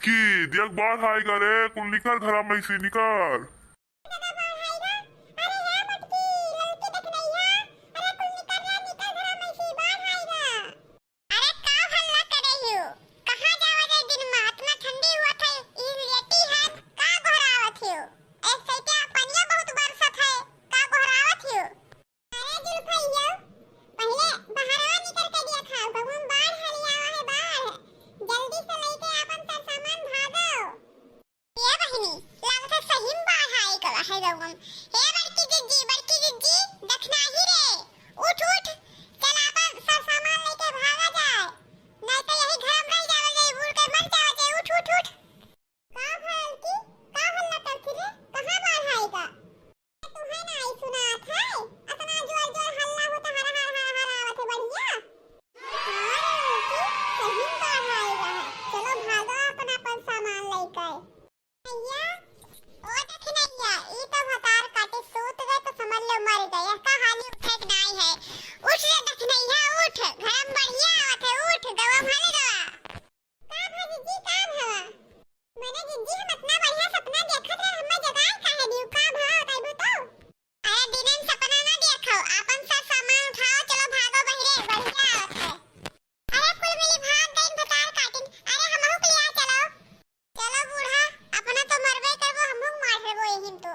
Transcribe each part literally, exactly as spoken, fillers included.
कि दियक बाढ़ आइगा रे, कुल निकर घरा में से निकर। दादा, बाढ़ आइगा। अरे हे बटकी, ललकी दखिनैया, अरे कुल निकर रे, निकर घरा में से, बाढ़ आइगा। अरे का हल्ला करे हियो? कहाँ जावा जाए दिन में? इतना ठंडी हुआ था, ई लेटी है, का गोहरावत हियो? एक सैते पनिया बहुत बरसत है, का गोहरावत हियो? अरे जुल्फैया, पहिले बहरवा निकर के दिया था, गहुम बाढ़ हलियावा है बाढ़। जल्दी से लेके आपन सर सामान भागो। ए बहिनी, लागत है सही में बाढ़ आए गवा है गहुम। हे बड़की जिज्जी, बड़की जिज्जी, दखनाही रे, उठ उठ, चल आपन सर सामान लेके भागा जाए, नहीं तो यही घर में रह जावे जाए, बूड़ के मर जावे जाए। उठ उठ उठ। का भयल की? का हल्ला करती रे? कहाँ बाढ़ आएगा? तुम्हें नाई सुनात है? अतना जोर जोर हल्ला होता, हर हर हर हर आवत है बढ़िया। हाँ रे लड़की, सही में बाढ़ आएगा है। चलो भागो अपन अपन सामान लेकर। भैया, ओ दखिनैया, ई तो भतार काटे सूत गए तो समझ लो मर गए। का हाली उठे के नाई है? उठ रे दखिनैया, उठ, घर में बढ़िया आवत है, उठ, गवा भाले गवा। का भा जिज्जी, का भवा? मने जिज्जी, हम इतना बढ़िया सपना देखत रहे, हमें जगाए काहे दियो? का भवा, बताइबो तो? अरे दिनन सपना ना देखो, आपन सब सामान उठाओ, चलो भागो बहिरे, बढ़िया आवत है। अरे कुल मिली भाग गइन भतार काटिन, अरे हमहू के लिया चलो। चलो बूढ़ा, अपना तो मरबे करबो, हमहू मार देबो यही में तो।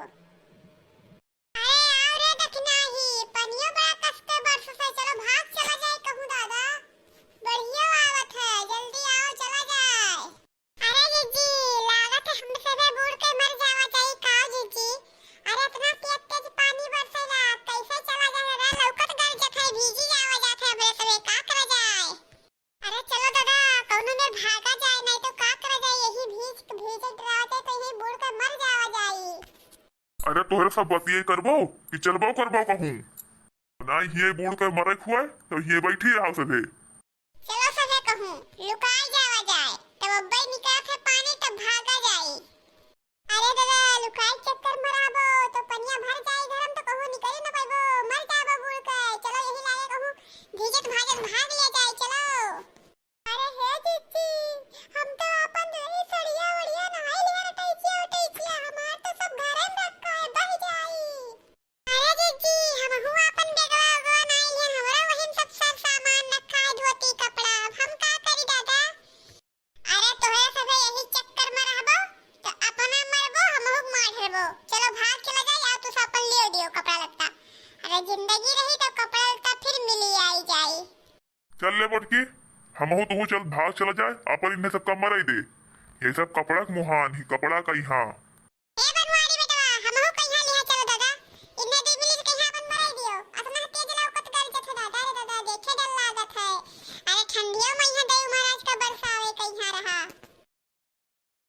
अरे आओ रे दखिनाही, पनियो बड़ा कस के बरसत है, चलो भाग चला जाए कहूँ दादा, बढ़िया आवत है, जल्दी आओ चला जाए। अरे जिज्जी, लागत है हम सबे बूड़ के मर जावा जाई का जिज्जी? अरे इतना तेज तेज पानी बरसेला, कैसे चला जाए रे? लौकत गरजत है, भीजी जावा जात है हमरे सबे, का करा जाए? अरे चलो दादा, कौनो में भागा जाए, नहीं तो का करा जाए, यही भीज भीजे डरावत है तो यही बूड़ के मर जावा जाई। अरे तोहरे सब बतिये करबो कि चलबो करबो कहूँ? ना हिये बूड़ के मरे खुआए तो हिये बैठी रहो सभे। चलो सभे कहूँ लुकाई जावा जाए, तब अब्बे निकलत है पानी तब भागा जाई। अरे दादा, लुकाई चक्कर मराबो तो पनिया भर जाई घर में तो कहूँ निकली न पाइबो, मर जाबो बूड़ के। चलो यही लागे कहूँ भीजत भाजत भाग लिया जाए, चलो। अरे हे जिज्जी, हम तो अपन रही सड़िया वड़िया नहाई लिया रे टैचिया उटैचिया, हमार तो सब घरे में रखा है, बह जाई। अरे जिज्जी, हमहू अपन बेगवा उगवा नाई लिहन, हमरा वही में सब सर सामान रखा है, धोती कपड़ा, अब हम का करी दादा? अरे तोहरे सभे यही चक्कर में रहबो, तो अपना मरबो, हमहू के मार हेरबो। चलो भाग चला जाए, आओ तू सब अपन ले दियो कपड़ा लत्ता। अरे जिंदगी रही तो कपड़ा लत्ता फिर मिली आई जाई। चल ले बटकी, हमहू तुहू चल, भाग चला जाए, अपन इन्हें सबका मराई दे। ये सब कपड़ा के मुहान ही, कपड़ा का यहाँ।